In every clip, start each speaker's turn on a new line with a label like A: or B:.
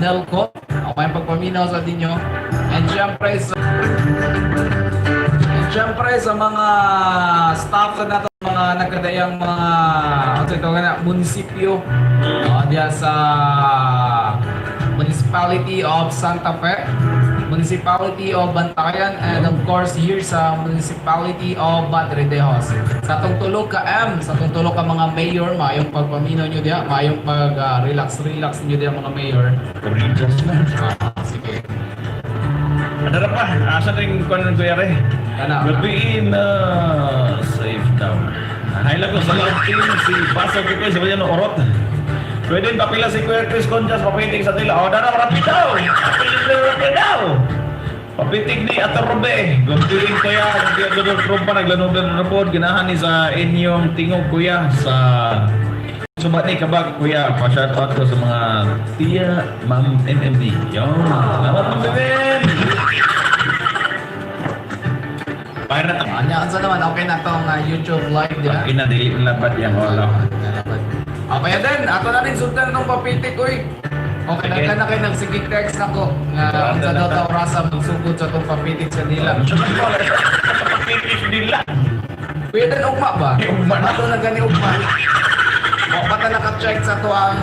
A: Nelco. Okay, pagpaminaw sa ninyo. And syempre sa mga staff sa nato, mga nagkadayang mga ano ito nga munisipyo diya sa Municipality of Santa Fe, Municipality of Bantayan, and of course here sa Municipality of Madridejos. Sa atong tulo ka M, sa atong tulo ka mga mayor, maayong pagpaminaw nyo diya, maayong pag relax relax niyo diya, mga mayor.
B: Courageous na.
A: Ah, sige.
B: Adara pa, asa rin kuan ng kuya re?
A: Kana.
B: Gabiin na safe daw. Hi lang ko sa love team si Pastor Kikoy sa bayan ng Orot. Pwede papila si Kuya Chris Conchas papitig sa tila. O, dara, rapid daw. Rapid, rapid daw. Papitig ni Ato Robe. Gabiin kuya, gabiin ko trompa naglanog na pod ganahan ni sa inyong tingog, kuya, sa Subat ni kabag, kuya, pa-shout out ko sa mga tiya, Ma'am MMD. Yon. Salamat, Ma'am MMD. Para na
A: Anya, unsa naman, okay na tong YouTube live diya.
B: Ina dili labad yang wala.
A: Okay din, ato na rin sundan tong papitik oy. Okay
B: Sige.
A: na kayo nagsige text nako nga unsa daw ta orasa magsugod sa tong papitik sa dila.
B: Papitik nila.
A: Kuya Dan, ugma ba?
B: Ugma na.
A: Ato na gani ugma. Wa pa ta naka-check sa ato ang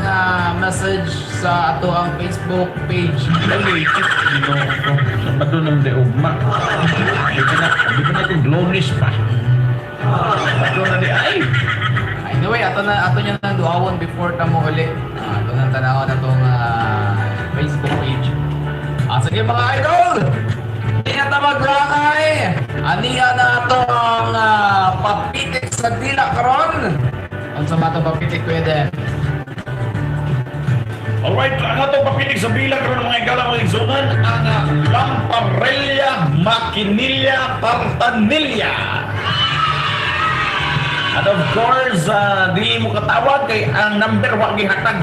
A: message sa ato ang Facebook page.
B: Dali, Ginoo ko. Sabado nang di ugma. Di pa na itong Lunes pa. Sabado na di ay.
A: Anyway, ato na ato niya nang duawon before ta mo uli. Ato nang tanawon atong Facebook page. Sige, mga idol. Hindi na ta maglangay. Aniya na atong papitik sa dila karon. Unsa man atong papitik, Kuya Den?
B: Alright, ang atong papitik sa bilang karon, mga igala, mga igsunan, ang Lamparella Maquinilla Tartanilla. At of course, di mo katawag kay ang number wa gihatag.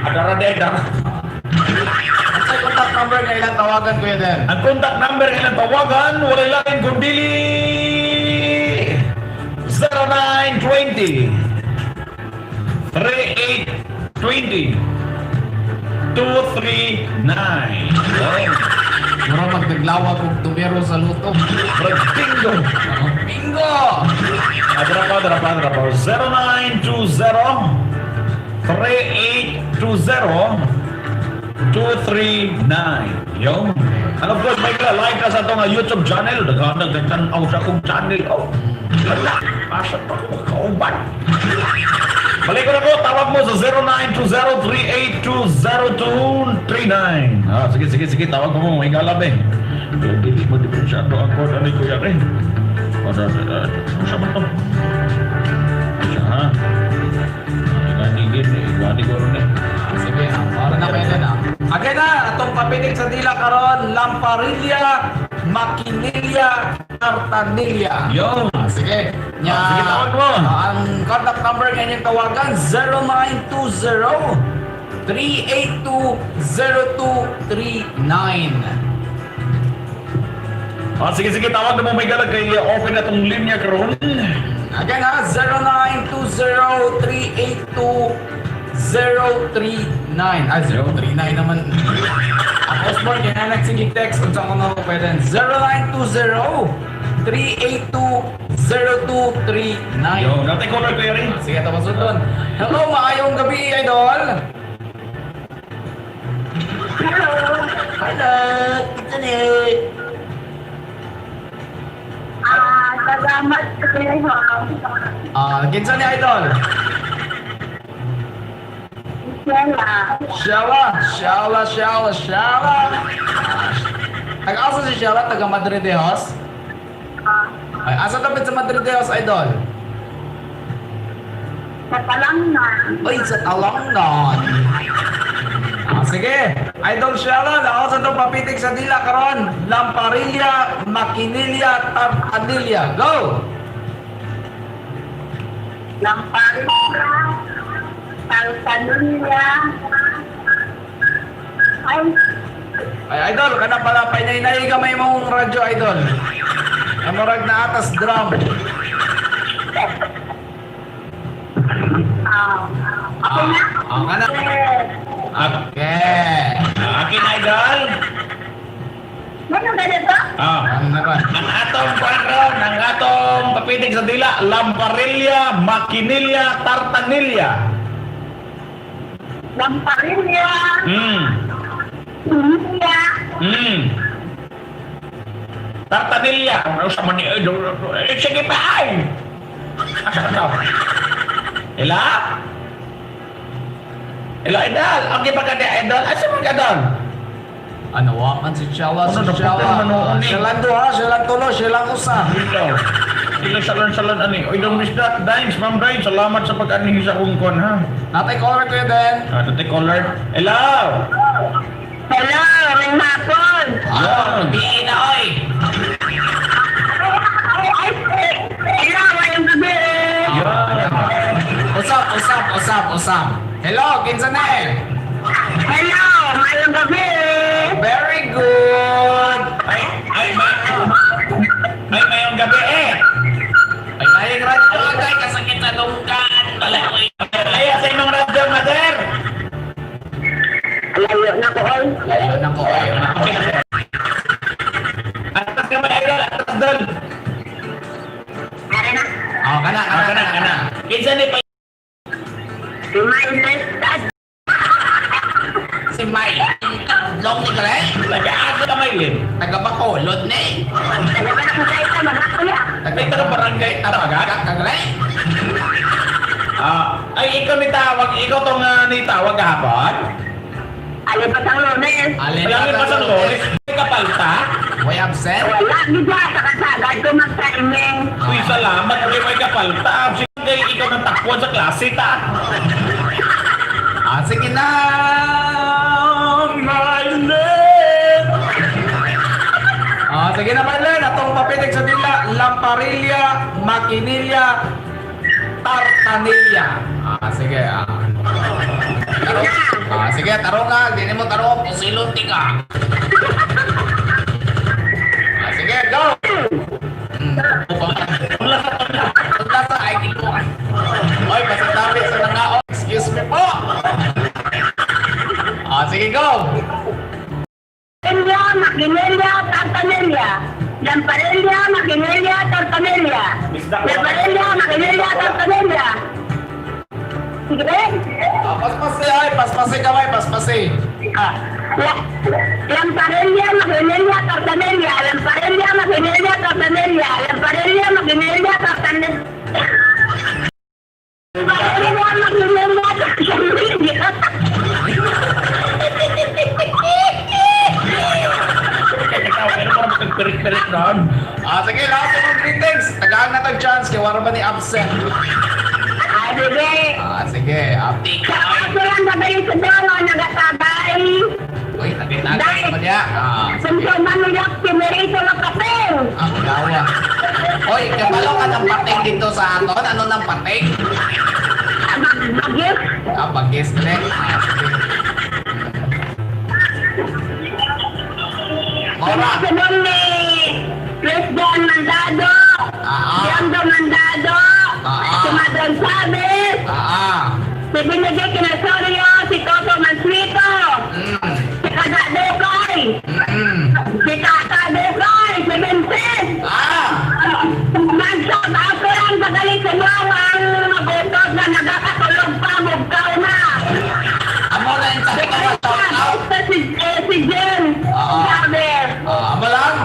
B: Adara deda.
A: Unsay contact number nga ilang tawagan, Kuya Den?
B: Ang contact number nga ilang tawagan, walay lain kundili 0920 3820 239.
A: Mura magdaglawag og numero sa lotto.
B: Murag bingo.
A: Bingo!
B: Adara pa, adara pa, adara pa. 0920 3820 239. Yo. And of course, Michael, like ka sa atong YouTube channel. Daghan nagtanaw sa akong channel. Oh, wala. Asa pa ko kauban. Balik ko na ko, tawag mo sa 0920-3820239. Ah, sige, sige, sige, tawag mo, may galab eh. Dili mo diferensyado ako, ano kuya rin. Ano, ano, ano, siya man to? Siya, ha? Gani, gani, gani ko rin eh.
A: Sige, para na kayo na. Okay na, atong papitik sa dila karon, Lamparilla, Maquinilla, Tartanilla.
B: Yo!
A: Sige. Nya,
B: Sige, tawag mo.
A: Ang contact number nga inyong tawagan, 0920 382 0239.
B: Ah, sige, sige, tawag na mo, may galag kay open na tong linya karon.
A: Again ha, 0920 382 039. Ah, 039 naman. Ang Osborne, kaya nagsige text kung saan ko nga pwede. 0920 382 0239.
B: Yo, natay caller, kuya rin.
A: Sige, tapos doon. Hello, maayong gabi, idol.
C: Hello.
A: Hello, it's me.
C: Ah, salamat kayo.
A: Ah, kinsa ni idol?
C: Sheila.
A: Shala, Shala, Shala, Shala. Taga-asa si Shala? Taga Madridejos? Ay, asa tapit sa Madridejos, idol?
C: Sa Talangnan.
A: Uy, sa Talangnon. Ah, sige. Idol Shala, ako sa itong papitik sa dila karon. Lamparilla, Maquinilla, Tartanilla. Go!
C: Lamparilla. Taltanilla. Ay,
A: Ay, idol, kana pala, painay-inay ka may mong radyo, idol. Amurag na atas drum.
C: Ah, okay na.
A: Ah, kana. Okay.
B: Akin, idol.
C: Ano ganito?
A: Ano na ba?
B: Ang atong kwadron, ang atong papitig sa dila, Lamparilla, Maquinilla, Tartanilla.
C: Lamparilya. Tunisia.
B: Tartanilla. Ano sa mani? Eh, sige pa ay! Asa ka to? Ila? Ila, idol. Okay pa ka di, idol? Asa man ka doon?
A: Ano, wakan si Chala,
B: Ano,
A: si
B: dapat
A: Chala.
B: naman noon eh.
A: Siya lang duha, siya lang tulo, siya lang usa.
B: Ilo. Ilo, salon, salon, ani. Oy, don't miss that. Dimes, Ma'am Dimes, salamat sa pag-anihin sa kong kon, ha?
A: Natay caller ko yun din.
B: Ah, tatay caller. Hello!
C: Hello, may hapon.
B: Yan.
A: Biin na, oy.
C: Ay, ay, hello, ngayong gabi.
B: Yan.
A: Usap, usap, usap, usap. Hello, kinsa na eh?
C: Hello, ngayong gabi.
A: Very good.
B: Ay, ay, ma... Ay, mayong gabi eh!
A: Ay, may radyo kay kasakit sa lungkan. Balakoy.
B: Ay, sa imong radyo, mother!
C: Layo na ko, oy.
A: Layo na ko, oy.
B: Atas ka ba, idol? Atas dol!
C: Tara na.
A: Oh, kana,
B: Ah,
A: kana,
B: kana, kana. Kinsa ni pa...
C: Si my best
A: Si May. Long ni kare?
B: Nag-aasa ka, Maylin.
A: Taga Bacolod ni.
C: Taga ba na kayo sa mga kuya?
A: Taga
B: Ay, taga barangay Tabagat?
A: Kagre?
B: Ah, ay, ikaw ni tawag. Ikaw tong ni tawag kahapon?
C: Alipas ang Lunes.
A: Alin
B: Palagi pa sa Lunes. May kapalta?
A: Way absent?
C: Wala, di ba? Sa kasagad ko magsaiming.
B: Uy, salamat. Uy, may kapalta. Sige, ikaw nang takbuhan sa klase, ta.
A: Ah, sige na.
B: Maylin!
A: Ah, sige na, Marlene. Atong papitig sa dila, Lamparilla, Maquinilla, Tartanilla. Ah, sige. Ah. Tarong. Ah, sige, tarong ka. Hindi mo tarong. Pusilon ka. Ah, sige, go! Punta sa ay kiluan. Oy, basta dami sa nangao. Excuse me po. Ah, sige, go!
C: Lamparilla, Maquinilla, Tartanilla. Lamparilla, Maquinilla, Tartanilla. Lamparilla, Maquinilla, Tartanilla. Sige ba?
A: Ah, paspasi ay, paspasi kamay, paspasi.
C: Ah. Lamparilla, Maquinilla, Tartanilla. Lamparilla, Maquinilla, Tartanilla. Lamparilla, Maquinilla, Tartanilla. Lamparilla, Maquinilla, Tartanilla.
B: Ikaw, pero parang pagpirik-pirik noon.
A: Ah, sige, lahat ng mga greetings. Tagaan na tag chance kay wala ba ni absent.
C: Ah, sige.
A: Ah, sige. Update.
C: Sa kaso lang gabay sa dalo, nagatagay.
A: Uy, nagtagas pa niya. Ah, sige.
C: Sumsuman mo yak, pimerito ng kape.
A: Ah, gawa. Oy, kabalo ka ng pating dito sa aton. Ano ng pating?
C: Bagis.
A: Ah, bagis na rin. Ah, sige. Maura.
C: Sumunod ni President Mandado. Biondo Mandado.
A: Ah.
C: Si Madron Chavez. Si Benedict Nasorio. Si Toto Mansueto. Si Kada Dekoy. Si Tata Dekoy. Si Vincent. Magsab ako lang sa galing sa ang magutos na nagkakatulog pa, mugkaw na.
A: Amo na yung sakto nga shout out.
C: Basta si Jen. Sabi.
A: Ah, amo lang.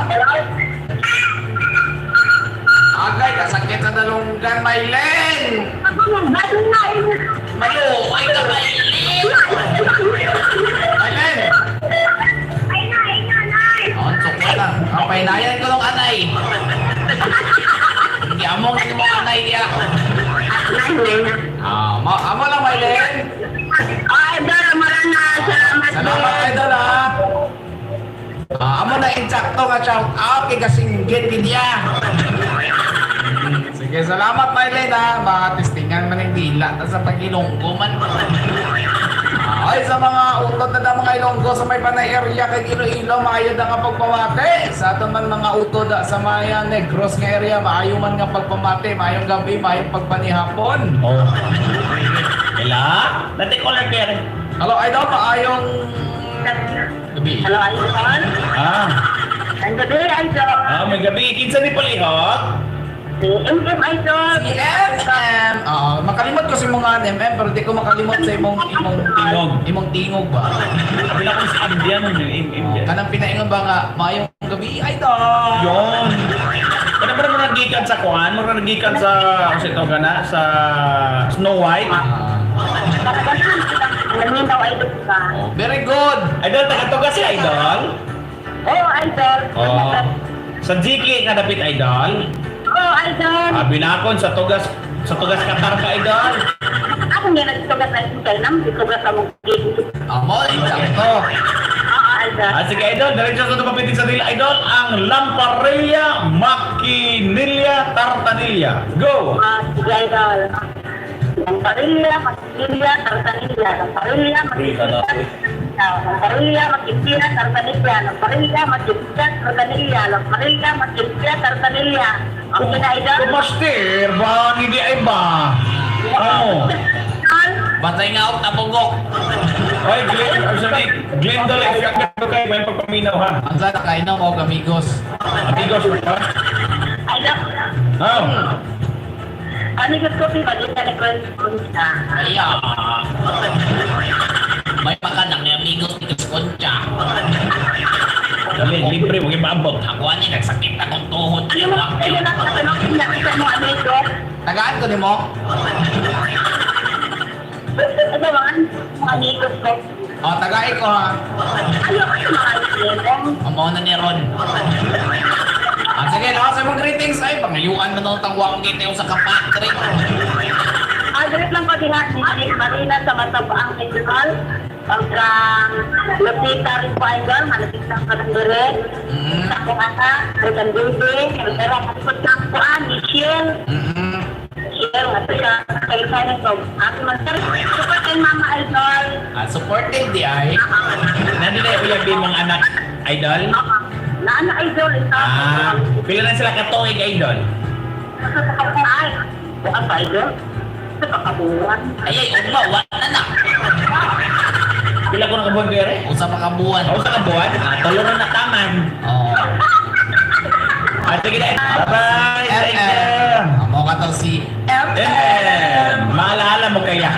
A: Agay, kasakit sa dalunggan, Maylin.
C: Ako nang bago na eh.
A: Maluoy ka, Maylin. Maylin.
C: Ay na, ay na, ay.
A: Oh, tsok lang. Ang painayan ko ng anay. Hindi amo nga mo anay niya.
C: Ay, ay na.
A: Ah, amo, amo lang, Maylin.
C: Ay, dara, maraming salamat.
A: Salamat, idol, ha. Ah, amo na insakto nga shout out kay kasinggit gid niya. Sige, salamat, Maylin, ha. Baka testingan man yung dila ta sa pag-Ilonggo man. Ah, ay, sa mga utod na na mga Ilonggo sa may Panay area kay Iloilo, maayo na nga pagpamate. Sa aton man mga utod ah, sa Maya Negros nga area, maayo man nga pagpamate, maayong gabi, maayong pagpanihapon.
B: Oh. Hello. Hello? Dati caller kaya.
A: Hello, idol, maayong gabi.
C: Hello, Idol.
B: Ah,
C: Ang gabi, Idol.
B: ah, may gabi. Kinsa ni palihog?
C: Si MM, Idol.
A: Si MM. Oo, makalimot ko sa imong nga MM pero di ko makalimot sa imong imong
B: Tingog.
A: Imong tingog ba?
B: Kabila ko sa Indian, yung
A: Oh,
B: Indian.
A: kanang pinaingon ba nga maayong gabi, idol.
B: Yun. Kana ba naman nagikan sa kuan? Mura nagikan sa ano sa ito gana sa Snow White.
A: Ah,
C: Naminaw, Idol ka.
A: oh, very good.
B: Idol, taga si Idol.
C: Oh, Idol.
B: Oh. Sa GK ka dapit, Idol.
C: Oh, Idol.
B: Ah, binakon sa tugas Qatar ka, Idol.
C: Ako nga nagtugas ay kay nam, itugas among gig.
A: Amo, eksakto.
C: Oo, Idol.
B: Ah, sige, Idol, diretso sa tumapitig sa dila, Idol, ang Lamparilla Maquinilla Tartanilla. Go!
C: Ah, sige, Idol. Lamparilla, Maquinilla, Tartanilla. Lamparilla, Maquinilla, Lamparilla, Maquinilla, Tartanilla. Lamparilla, Maquinilla, Tartanilla. Lamparilla, Maquinilla, Tartanilla. Okay na, Idol?
B: Kumaster, ba? Hindi ay ba? Oo.
C: Idol?
A: Bantay nga ako tabugok.
B: Ay, Glenn, I'm sorry, Glenn Dole, if kayo, may pagpaminaw ha.
A: Ang sana kainom og amigos.
B: Amigos, ha?
C: Idol?
B: Oh.
C: Ano yung kopi ba? Di na nag-response.
A: Aya. May pakanang ni amigos ni Chris Concha.
B: Dali, libre, huwag yung maabot.
A: Ako ani nagsakit akong tuhod.
C: Ano mo? Ano na? Ano nakita mo amigo?
A: Tagaan ko nimo.
C: Ano man? Mga amigos ko.
A: Oh, tagain ko ha.
C: Ayoko sa mga amigo.
A: Ang mao na ni Ron. Ah, sige, naka sa mga greetings ay pangayuan man tang wang gite sa kapatri.
C: Address lang ko diha ni Marina sa Matabaang Idol. Pagkang Lupita rin po Idol, malapit lang ka ng dire. Sa akong anak, Rutan Baby, pero ang ng kuan, Michelle. Michelle, nga to siya, kay Karen ko. Ako man sir, support kay Mama Idol.
A: Ah, supportive di ay.
B: Nandun na yung uyab mong anak, Idol?
C: Naana Idol, ito.
B: Ah, pila na sila katuig, Idol?
C: Ay, bukas pa Idol. Sa pakabuwan.
A: Ay ay ugma wa na na.
B: Pila ko nakabuhan ko yun?
A: Usa pa ka buwan.
B: Ako sa kabuhan? Ah, tulo na nataman.
A: Oh.
B: Ah, sige na. Bye-bye! Thank you!
A: MM. Amo ka to si MM.
B: MM! Maalala mo kaya.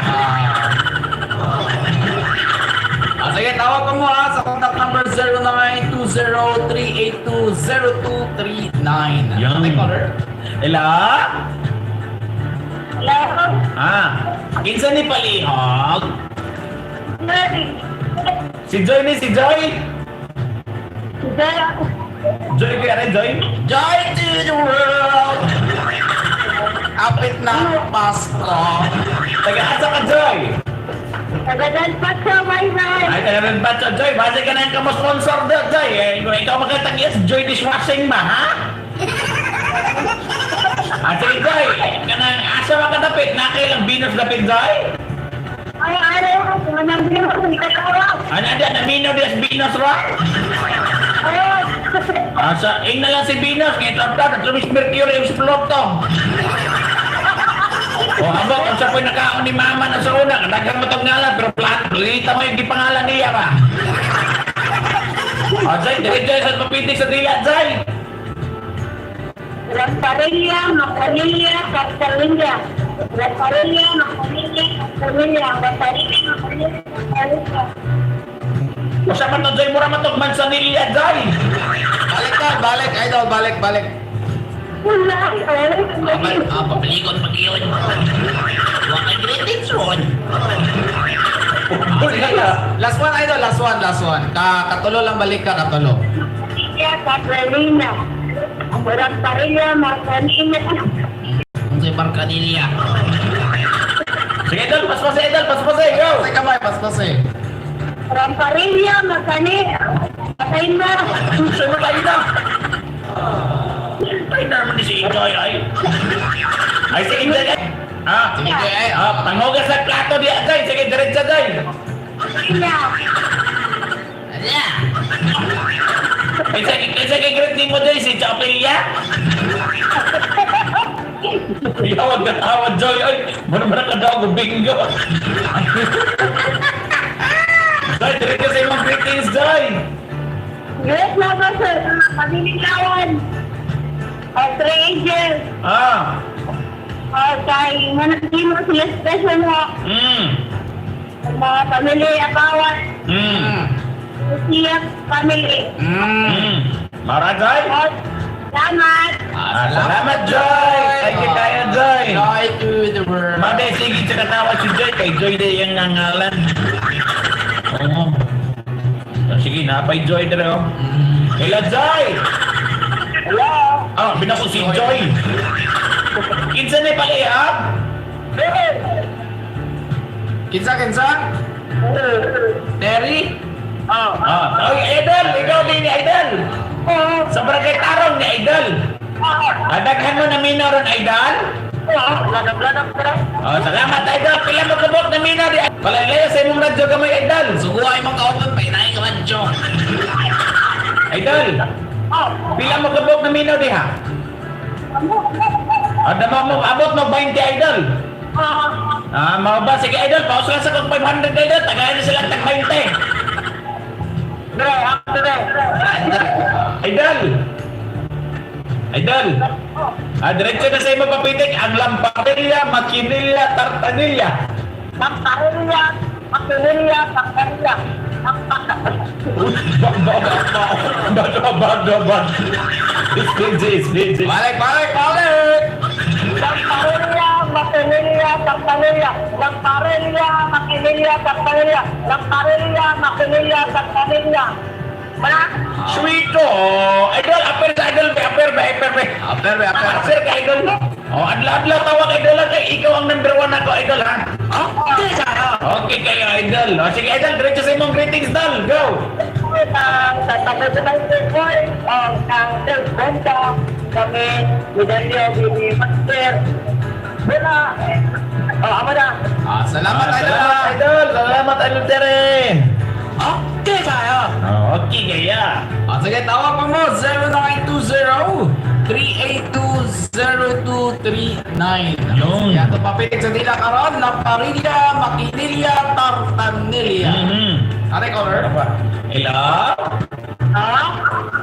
A: Ah, sige, tawag ko mo ha sa contact number 0920-382-0239.
B: Yan.
A: Ay, caller.
B: Hello?
C: Hello?
B: Ah, kinsa ni palihog? Si Joy ni si Joy? Joy kaya rin, Joy?
A: Joy to the world! Apit na ang Pasko.
B: Taga-asa ka, Joy?
C: Tagadan pa sa bye-bye.
B: Ay, taga rin ba, Joy? Base ka na yung kamo-sponsor doon, Joy. Eh, kung ikaw magkatag-yes, Joy Dishwashing ba, ha? Ah, sige, Joy. Kanang asa makadapit? Nakailang Venus dapit, Joy?
C: Ay, araw, manang din ako ni Katawa.
B: Ano, di, namino di as Venus, ra?
C: Ay,
B: Ah, sa, ing na lang si Venus, ngayon tawag at lumis Mercury, yung Pluto. O, abot, kung sa po'y nakaon ni Mama na sa una, daghang mo tong ngalan, pero planeta mo yung gipangalan niya ba? Ah, Jay, dili, Jay, sa papitik sa dila, Jay!
C: Lamparilla, Macanilla, Castelilla. Lamparilla, Macanilla, Castelilla. Lamparilla, Macanilla, Castelilla.
B: O sa man to, Jay, mura man to, mansanilla, Jay!
A: Balik ka, balik, idol, balik, balik.
C: Wala, ay,
A: Ah, papalikon pag yun. Wa kay greetings ron.
B: Wala na.
A: Last one, idol, last one, last one. Ka katulo lang balik ka, katulo.
C: Macanilla, Catalina. Lamparilla, Macanilla.
A: Kung sa'yo barkanilya.
B: Sige, Idol, paspase, Idol, paspase, go!
A: Pasay kamay, paspasay.
C: Lamparilla, Macanilla. Patay na.
B: Saan tayo na? Tayo na naman ni si Indoy, ay. Ay, si Indoy, ay. Ah,
A: Sige, Joy, ay.
B: ah, panghugas ng plato diya, Joy. Sige, diretsa, Joy.
C: Macanilla.
A: Ala.
B: Kinsa kinsa kay greet nimo Joy si Chopelia? Yawag ka tawa, Joy. Ay, muna man ka daw, bingo. Joy, diretso sa imong greetings, Joy.
C: Great na ko sa mga pamilyawan. O Three Angels. O kay Manatimo sila special mo. Mga pamilya Abawan. Siya family.
B: Mara, Joy.
C: O, salamat.
B: Salamat, Joy. Thank you kayo, Joy.
A: Joy to the world.
B: Made, sige, tsaka tawa si Joy. Kay Joy din yung nangalan. Oo. Sige, napay Joy dire, oh. Hello, Joy!
C: Hello.
B: Binako si Joy. Kinsa na pala ah?
A: Kinsa, kinsa? Terry?
C: Oh.
B: Oy, Idol! Ikaw din ni Idol! Sa barangay Tarong ni Idol! Daghan mo na minaw ron, Idol? Oh, salamat, Idol! Pila mo kabok na minaw di? Palalayo sa imong radyo gamay, Idol!
A: Sugo ay mong kaupon, painay ka man, Joy.
B: Idol! Pila mo kabok na minaw diha? Dama mo, abot mo 20, Idol! Mao ba? Sige, Idol, paus lang sa kong 500, Idol. Tagayan na sila tag 20. Idol! Idol! Diretso na sa imo papitik ang lamparilla, makinilla, tartanilla.
C: Pamparilya, Pamparilya, Pamparilya,
B: Ba ba ba ba ba ba ba ba. It's PG, it's PG.
A: Balik, balik, balik!
C: Lamparilla, Makinilya, Pamparilya, Lamparilla, Makinilya, Pamparilya, Lamparilla, Makinilya, Pamparilya. Wala?
B: Sweet oh. Idol, apir sa idol, be, apir, be, apir, be.
A: Apir, be, apir.
B: Apir ka, idol. Oh, adlaw-adlaw tawag idol ha, kay ikaw ang number one ako, idol ha.
C: Okay,
B: Okay kayo, idol. Oh, sige, idol, diretso sa imong greetings, idol. Go!
C: Ang tatapos ang ang Benta, kami, Medalyo, Bibi Master, Wala. Oh, amo na.
A: Salamat, Idol.
B: Salamat, idol. Salamat, idol Tere.
A: Okay kayo.
B: Oh, okay kaya.
A: Sige, tawag pa mo. 0920-382-0239.
B: Yun.
A: Yan, ito papitik sa dila karon. Lamparilla, Makinilla, Tartanilla. Ate, caller.
B: Ano ba? Hello?
C: Ha?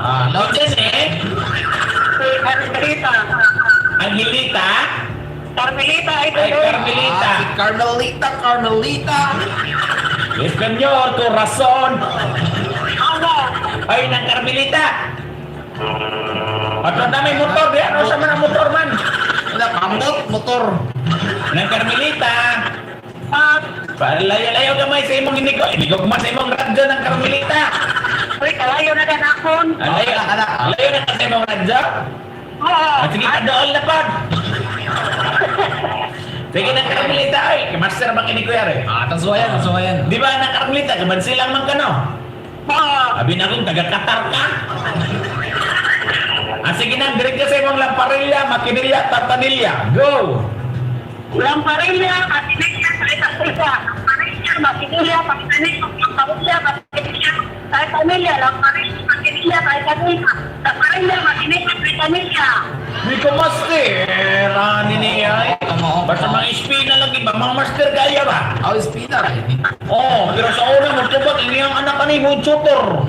B: Hello, eh?
C: Si Carmelita.
B: Angelita?
C: Carmelita, ito
B: Ay,
C: yun.
B: Carmelita.
A: Si Carmelita, Carmelita.
B: Espanol, corazon.
C: Ano?
B: Ay, nang Carmelita. At ang dami motor, di ano sa mga motor man.
A: Wala, kamot, motor.
B: Nang Carmelita.
C: Ah,
B: Palayo-layo gamay sa imong inigo. Inigo man sa imong radyo ng Carmelita.
C: uy, kalayo na ganakon.
B: Alayo,
A: Ala, ala.
B: alayo na ka sa imong radyo.
C: Oo.
B: Sige, kadool na pag. Sige, nang Carmelita. Ay, master ba kini kuya re?
A: Tasuwayan, tasuwayan.
B: Di ba nang Carmelita, kabansilang man ka no?
C: Oo.
B: Abi na akong taga-Qatar ka. Sige nang, diretso sa imong lamparilla, makinilla, tartanilla. Go!
C: Lamparilla, Makinilya, Tartanilla. Lamparilla, Makinilya, Tartanilla. Lamparilla, Makinilya, Tartanilla. Lamparilla, Makinilya, Tartanilla. Lamparilla, Makinilya, Tartanilla.
B: Di ko master, ani niya. Eh.
A: Tama,
B: Basta mga SP na lang iba, mga master kaya ba?
A: Oh, spinner. Eh.
B: Oh, pero sa una mo tubag iyang anak ani mo tutor.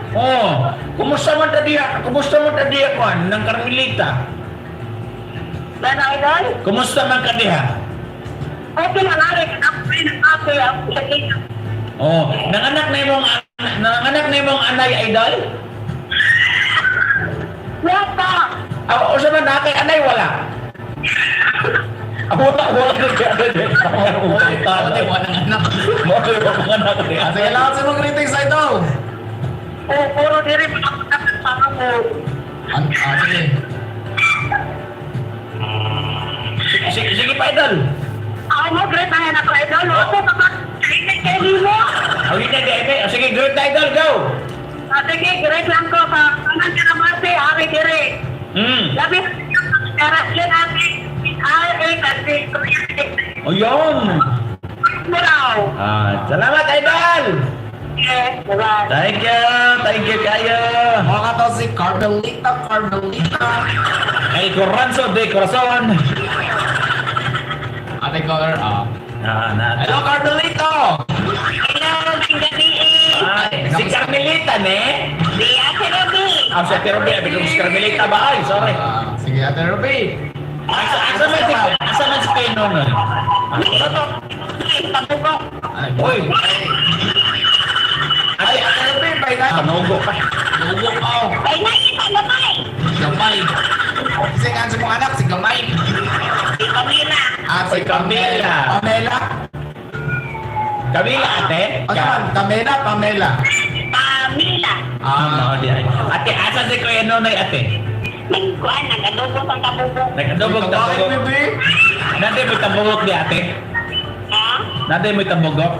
B: Oh, kumusta man ta diha? Kumusta man ta diha kwan ng Carmelita?
C: Dana, idol?
B: Kumusta man ka diha?
C: Okay lang, ari. Ako rin, ako, ako, ako.
B: Oh, nanganak na imong anay idol?
C: Wala pa.
B: Ah, o sa man na kay anay wala. Wala wala kay anay.
A: Wala, wala ng anak.
B: Mo ko yung anak niya.
A: Sige, lahat sa mga greetings, idol.
C: Oo, puro diri pa mo.
A: Sige.
B: Sige, sige pa idol.
C: Ako mo, great na yan ako, idol. Ako, kapag kainit kay Limo.
B: Ang hindi di ay Sige, great na idol, go.
C: Sige, great lang ko. Sa kanan ka naman, si Ari diri. Labi, Karasyan ate, RA kasi
B: Ayun.
C: mo raw.
B: Salamat idol.
C: Okay, bye.
B: Thank you. Thank you kayo.
A: Mga kato si Carmelita, Carmelita.
B: El Coranzo de Corazon.
A: Ate caller, ah.
B: Ah, na.
A: Hello, Carmelito!
C: Hello, magandang gabi.
B: Ay, si Carmelita, ne?
C: Si Ate Ruby.
B: Ah, si Ate Ruby. Abi si Carmelita ba? Ay, sorry.
A: Ah, sige, Ate Ruby.
B: Asa man si Pinong? Eh?
C: Ay, pabugok.
A: Ay,
B: Uy.
A: Ay, Ate Ruby, bye na.
B: Panugo ka.
A: Lugo ka. Oh.
C: Ay, nakita gamay.
A: Gamay. Kasi nga sa mong anak, si Gamay.
C: Si Camila.
A: Ah, si
B: Oy, Camila.
A: Pamela.
B: Camila, ate?
A: Ano man? Camela, Pamela.
C: Pamila.
B: Ah,
A: Ah,
B: mao di ay. Ate, asa si Kuya Nonoy, ate?
C: Nagkuan, nag-adobo pang kabugok.
B: Nag-adobog
A: Tawagin,
B: tambugok.
A: bebe.
B: Nade mo tambugok di ate?
C: Ha?
B: Nade mo tambugok?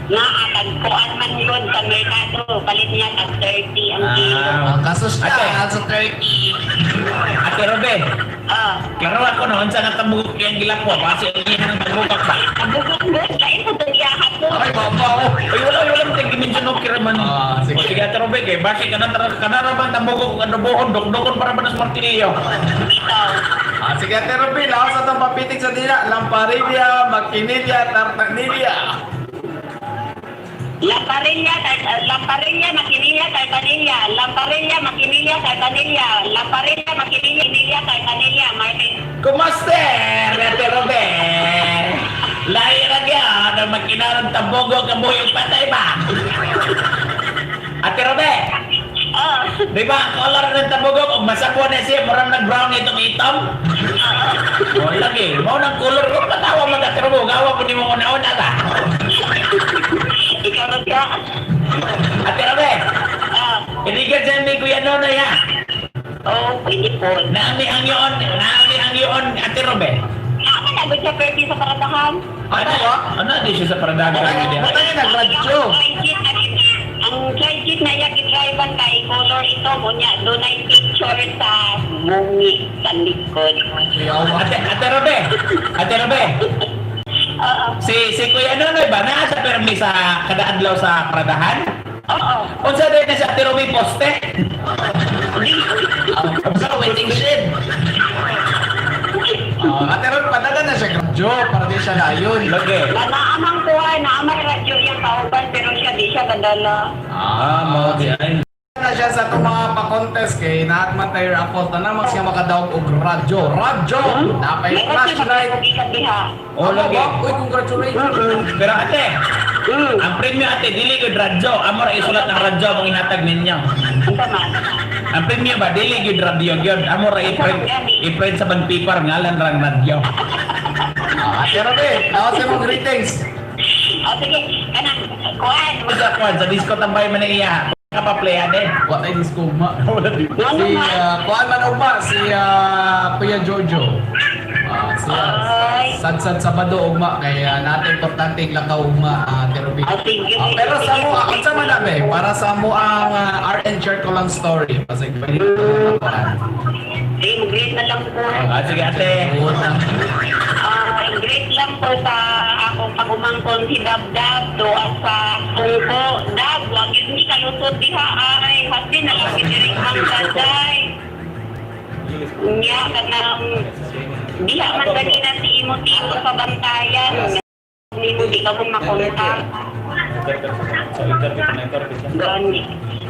C: Naa, tagkuan man yun sa merkado. Palit niya tag 30 ang kilo.
B: Ah.
A: Ang kasos niya,
B: Ate.
A: sa 30.
B: Ate Robe,
C: Ah,
B: klaro ako no, unsa nga tambugok iyang gilakwa, base ang iyang tambugok ba?
C: kabugok mo, kain sa dulya po.
A: Ay, baba, oh.
B: Ay, wala, wala mo tayong dimension okay raman.
A: Ah, sige.
B: O, sige, Ate Robe, kay base ka na, kana ra bang tambugok, adobohon, dukdukon para ba nas martilyo?
C: Ito.
A: Ah, sige, Ate Ruby, laos atong papitik sa dila. Lamparilla, Maquinilla, Tartanilla.
C: Lamparilla, lamparilla, makinilla, tartanilla. Lamparilla, makinilla, tartanilla. Lamparilla, makinilla, makinilla, tartanilla. Martin.
B: Kumaster, Ate Robe! Lahi ra gyud ang makinarang tambugok ang buhok patay ba? Ate Robe,
C: Oh.
B: di ba ang color ng tabugok og masakwa na siya murag nag brown itong itom? O lagi, mao nang color ko patawa man Ate Robe, gawa po nimo una-una ba?
C: Ikaw na siya.
B: Ate Robe,
C: Ah.
B: iligan sa ni Kuya Nonoy ha.
C: Oh, pwede po.
B: Naami ang yoon, naami ang yoon Ate Robe.
C: Ako na siya pwede sa paradahan.
A: Ano ba?
B: Ano di siya sa paradagan
A: Batay,
B: niya?
A: batay na nagradyo.
C: Ang tricycle na iya gidrive kay color ito mo niya dunay picture sa bungi sa likod.
B: Ate, Ate Robe, Ate Robe,
C: Oo.
B: si Kuya Nonoy ba naa sa permi sa kada adlaw sa paradahan?
C: Oo.
B: Unsa din na si Ate Robe poste?
A: Sa waiting shed. Ah, Ate Ruby, padagan na siya radyo para di siya layon.
B: Lagi.
C: Na naamang kuha, naamang radyo yung kauban pero siya di siya kadala.
B: Ah, mao di ay.
A: Na siya sa itong mga pa-contest kay naat man tayo raffle tanan mas nga makadaog og radyo. Radyo! Napay
C: Meron siya
A: flashlight.
C: magkakita diha.
B: Oh,
A: Ano
B: lagi.
A: ba? Uy, congratulations.
B: Pero ate, ang premyo ate, dili gyud radyo. Amo ra isulat ang radyo mong ihatag ninyo.
C: Ang tama.
B: Ang premyo ba dili gyud radyo gyud. Amo ra i-print i-print sa bang paper ngalan rang radyo.
A: Ah, Ate Ruby, tawag sa mong greetings.
C: O sige, kanang kuan.
B: Sa kwan sa disco tambay man iya. Ka pa playan eh.
A: What ay disco ma?
B: Wala di.
C: Ano
A: Si
C: man?
A: kuan man ugma si Kuya Jojo. Ah, siya.
C: Ay.
A: Sad-sad Sabado ugma kay natin importante lang ka ugma, Ate Ruby.
C: Ah, sige.
A: Ah, pero sa mo, ako sa man namin, para sa mo ang RN share ko lang story. Pasig pwede ko na kuan.
C: Sige, greet na lang po.
B: Ah, sige ate.
C: Ah, great lang po sa akong pagumangkon si Dabdab do at sa Kungko. Dab, wag yun ni kalusot diha ay hati na lang giniring ang ganday. Nya kanang diha man ganina si imo timo sa bantayan. Nimo di ka mo makontak. Gani.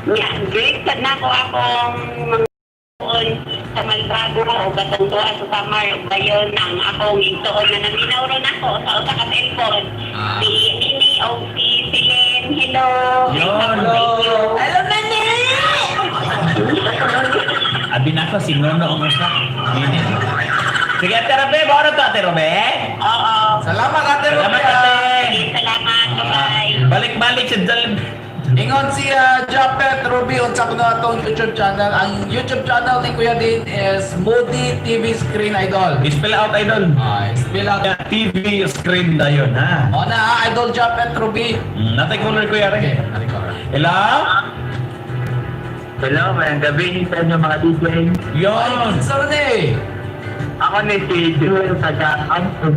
C: Nya, great sad na ko akong mga on sa Malbago o gatong tuwa sa Samar ug dayon ang akong igsuon na naminaw ron ako sa usa ka cellphone.
A: Ah.
C: Si Nini o si Celine, hello.
B: Yun.
C: Hello.
A: Hello, Nani!
B: Abi na ako si Nono ang usa. Nini. Sige Ate Robe, bawa na to Ate Robe.
C: Oo.
A: Salamat, Ate Ruby.
B: Salamat ate.
C: Sige, salamat. Bye-bye.
B: Balik-balik sa Jollibee.
A: Ingon si Japet Ruby unsa kuno atong YouTube channel. Ang YouTube channel ni Kuya Din is Moody TV Screen Idol.
B: Spell out idol.
A: Ah, spell out.
B: TV screen na yun ha.
A: O na, Idol Japet Ruby.
B: Natay color ko yari.
A: Okay, nari ko.
B: Hello?
D: Hello, magandang gabi sa inyo mga DJ.
A: Ay,
B: Yon.
A: sir ni.
D: Ako ni si Jewel taga Anton.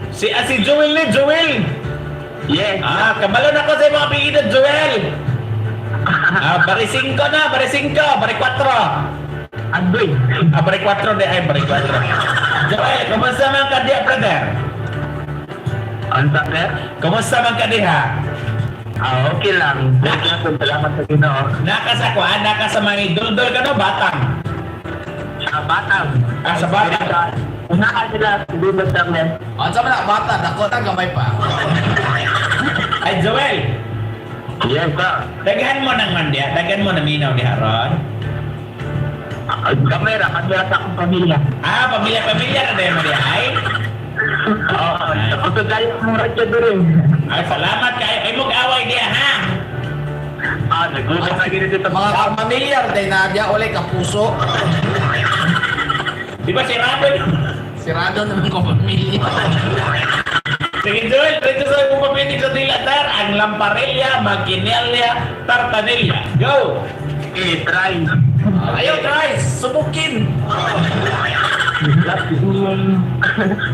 B: Si Joel ni Joel.
D: Yes.
B: Ah, kabalo na ko sa mga apelyido, Joel. Ah, bari 5 na, bari 5, bari 4.
D: Andoy.
B: Ah, bari 4 di ay, bari 4. Joel, kumusta man ka diha, brother?
D: Ang sir?
B: Kumusta man ka diha?
D: Ah, okay lang. Okay lang. Salamat sa Ginoo.
B: Naka sa kuan, naka sa mga duldol ka no, batang.
D: Sa Batang.
B: Ah, sa Batang.
D: Una ka sila sa Dulot sa men.
A: Unsa man na bata, dako ta gamay pa.
B: Ay, Joel,
D: Yes, sir.
B: daghan mo ng man diha, daghan mo na minaw diha ron.
D: Ah, kamera, kamera sa akong pamilya.
B: Ah, pamilya-pamilya na dahil mo diha ay.
D: Oo, oh, gaya mong radyo doon.
B: Ay, salamat kay ay mug-away diha ha.
D: Ah, nag-gusto na gini dito.
A: Mga kapamilyar day na diya ulay kapuso.
B: Di ba si Rabin?
A: Sirado naman ko pamilya.
B: Sige, Joel, dito sa imong papitig sa dila, tar, ang Lamparilla, Maquinella, Tartanilla. Go!
D: Okay, try.
A: Ayaw try, subukin.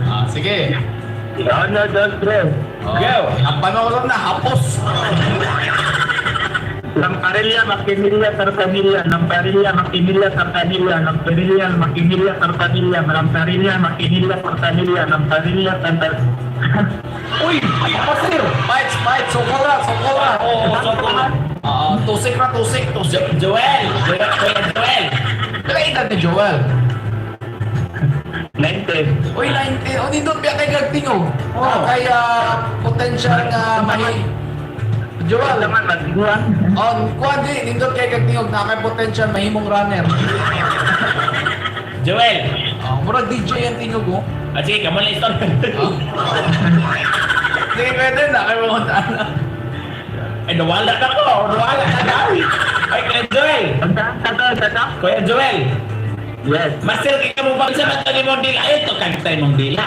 A: Ah, sige.
D: Uno, dos, tres.
A: Oh,
B: Go.
A: Ang panahon na hapos.
D: Lamparilla, Maquinilla, Tartanilla, Lamparilla, Maquinilla, Tartanilla, Lamparilla, Maquinilla, Tartanilla, Lamparilla, Maquinilla, Tartanilla, Lamparilla, Tartanilla.
B: Uy! Pasir!
A: Fight, fight, sukura, sukura.
B: Oo, so
A: Ah, tusik ra, tusik, tusik.
B: Joel! Joel, Kuya Joel!
A: Pila edad ni Joel?
D: 90.
A: Uy, 19. O, dito piya kay gagtingog.
B: Oo.
A: Oh. Kay potential nga mahi. Joel,
D: Naman, magiguan.
A: on kuan di nindot kay gagtingog na kay potential mahimong runner.
B: Joel!
A: Oh, murag DJ ang tingog oh.
B: Ah, sige, kamo lang istorya.
A: Oh. Sige, pwede na kay mga ana.
B: Ay, nawala na ko! Nawala na daw! Ay, Kuya Joel!
D: Ang saan ka to? Sa to?
B: Kuya Joel!
D: Yes.
B: Master, kaya mo pa sa mata ni mong dila. Ay, ito, kagtay mong dila.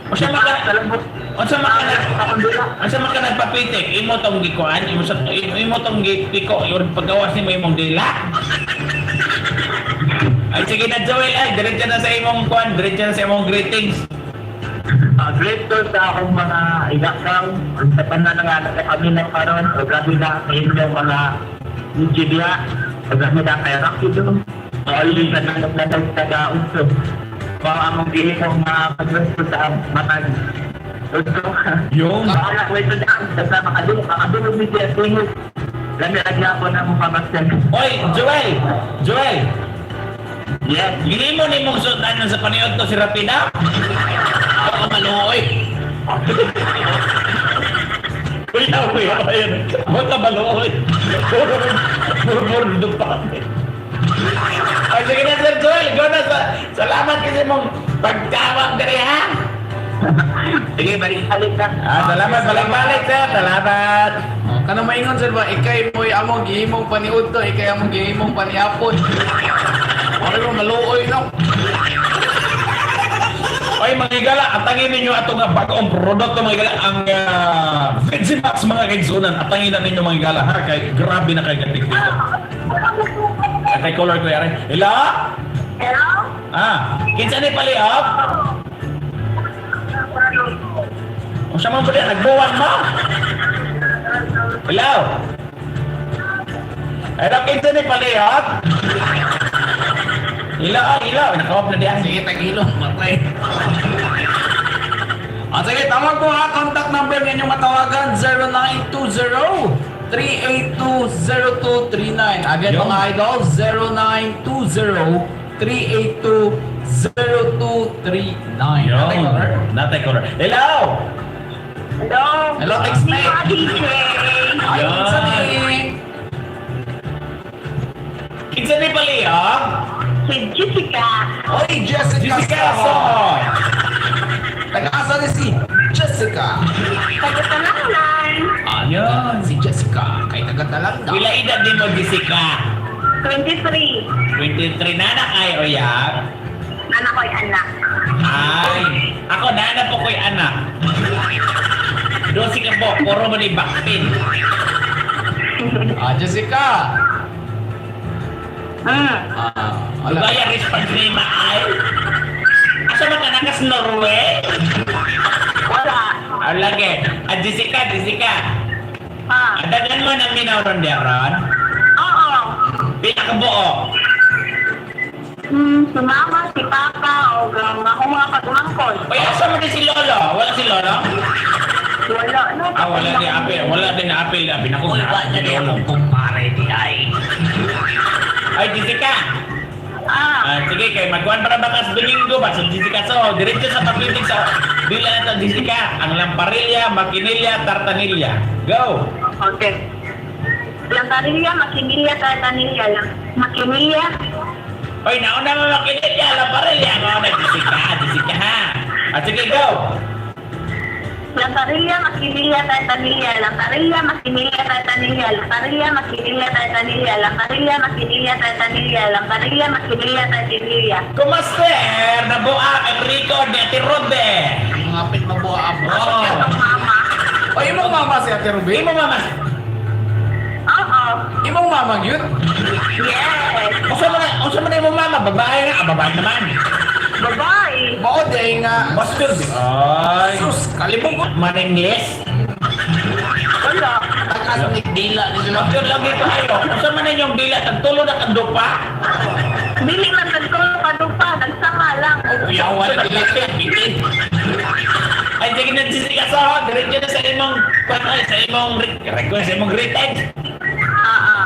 B: O siya maka...
D: Salabot.
B: O siya maka...
D: Akong dila.
B: Ang sa maka nagpapitik, imo tong gikuan, imo sa imo, imo tong gipiko, yung paggawas nimo imong dila. Ay sige na Joel, ay diretso na sa imong kuan, diretso na sa imong greetings.
D: Ah, great to sa akong mga igakaw. Ang sa tanan nga na kami na karon o grabe na sa inyong mga DJ diha. O grabe na kay Rocky do. O always na naglanag taga unso. Mao among gihimong mga pagrespo sa matag. Unso.
B: Yung
D: Bahala ko ito daan. Basta makadulog, makadulog ni siya tingog. Lami ra gyapon among pamasan.
B: Oy, Joel! Joel!
D: Yes.
B: Gihimo nimong suotan sa paniod to si Rapida?
A: Ako maluoy.
B: Kuya, kuya, ayun. Mo ka maluoy. Puro puro puro dupa. Ay, sige na, Sir Joel. Go na. Salamat kasi mong pagtawag diri ha.
D: Sige, balik-balik ka.
B: Ah, salamat. Balik-balik, sir. Salamat.
A: Oh, kanang maingon sir ba, ikay mo'y among gihimong paniudto, ikay among gihimong paniapon. Wala mo maluoy no.
B: Oy, mga higala, atangin ninyo ato nga bagong produkto mga higala, ang Vegimax mga kaigsunan. Atangin na ninyo mga higala ha, kay grabe na kay gatik dito. Ah, kay color ko yari. Hello?
C: Hello?
B: Ah, kinsa ni paliop? O siya man pala, nagbuwang mo? Hello? Hello, kinsa ni paliop? Hello, ah, hello. Naka-off na diyan.
A: Sige, tagilong, matay. Ah, sige, tawag ko ha. Contact number ninyong matawagan, 0920-382-0239. Again,
B: Yun.
A: mga idol, 0920-382-0239.
B: Yun.
A: Natay color?
B: Natay color. Hello!
C: Hello?
A: Hello, text me.
C: Mga DJ.
A: Ay,
B: Yun.
A: kinsa ni?
B: Kinsa ni paliop?
C: Si Jessica.
A: Oy, Jessica,
B: Jessica
A: Soho.
B: Soho.
A: Taga-asa ni si Jessica.
C: Taga-Talanglan.
A: Ah,
B: Yun.
A: Si Jessica, kay taga-Talangga.
B: Pila edad din mo, Jessica?
C: 23.
B: 23 na na kay Oyab.
C: Anak ko'y anak.
B: Ay, ako na po ko'y anak. 12 ka po, puro mo ni backpin.
A: Ah, Jessica. Ah, wala.
B: Diba yung response ni Maay? Asa man ka nakas Norway?
C: Wala.
B: Ah, lagi. Ah, Jessica, Jessica.
C: Ah,
B: Adagan mo ng minaw ron diya, Ron?
C: oo.
B: Pila ka buo.
C: Si mama, si papa, o ang akong mga pagmangkol.
B: Uy, asa mo din si Lolo? Wala si Lolo?
C: Wala, no?
B: Ah, wala din apel. Wala din apel. Abi na ko.
A: Uy, wala
B: Si
A: na
B: Lolo.
A: akong kumpare di ay.
B: Ay, Jessica.
C: Ah,
B: Ah, sige, kay magkuhan para bakas Domingo ba? So, Jessica, so, diretso sa pagbitig sa dila na to, Jessica. Ang Lamparilla, Maquinilla, Tartanilla. Go!
C: Okay. Lamparilla, makinilya, tartanilya lang. Makinilya,
B: Oy, nauna mo Maquinilla, Lamparilla. Nauna, Jessica, Jessica, ha? Ah, sige, go!
C: Lamparilla, makinilya, tartanilya. Lamparilla, makinilya, tartanilya. Lamparilla, makinilya, tartanilya. Lamparilla, makinilya, tartanilya. Lamparilla, makinilya, tartanilya.
B: Kumaster! Nabuak ang record ni Ate Robe!
A: Mga apit mabuha ako.
B: Oo.
C: Ang mama.
A: Oy, imong mama si Ate Ruby?
B: Imo mama.
C: Oo.
A: Imong mama gyud?
C: Yes.
B: Usa man na imong mama, babae na, ah, babae naman.
C: Babae.
A: Mao di nga.
B: Master. Ay.
A: Sus, kalibog ko.
B: Maningles.
C: Wala.
A: Tagas ni dila ni sila.
B: Master lagi kayo. Usa man na inyong dila tagtulo na kang dupa.
C: Dili man nagtulo ka pa. Nagsama lang.
A: Uyawan
B: Sa
A: dila.
B: bitin. Ay, sige na Jessica sa diretso na sa imong ay, sa imong request, sa imong greeting.
C: Oo.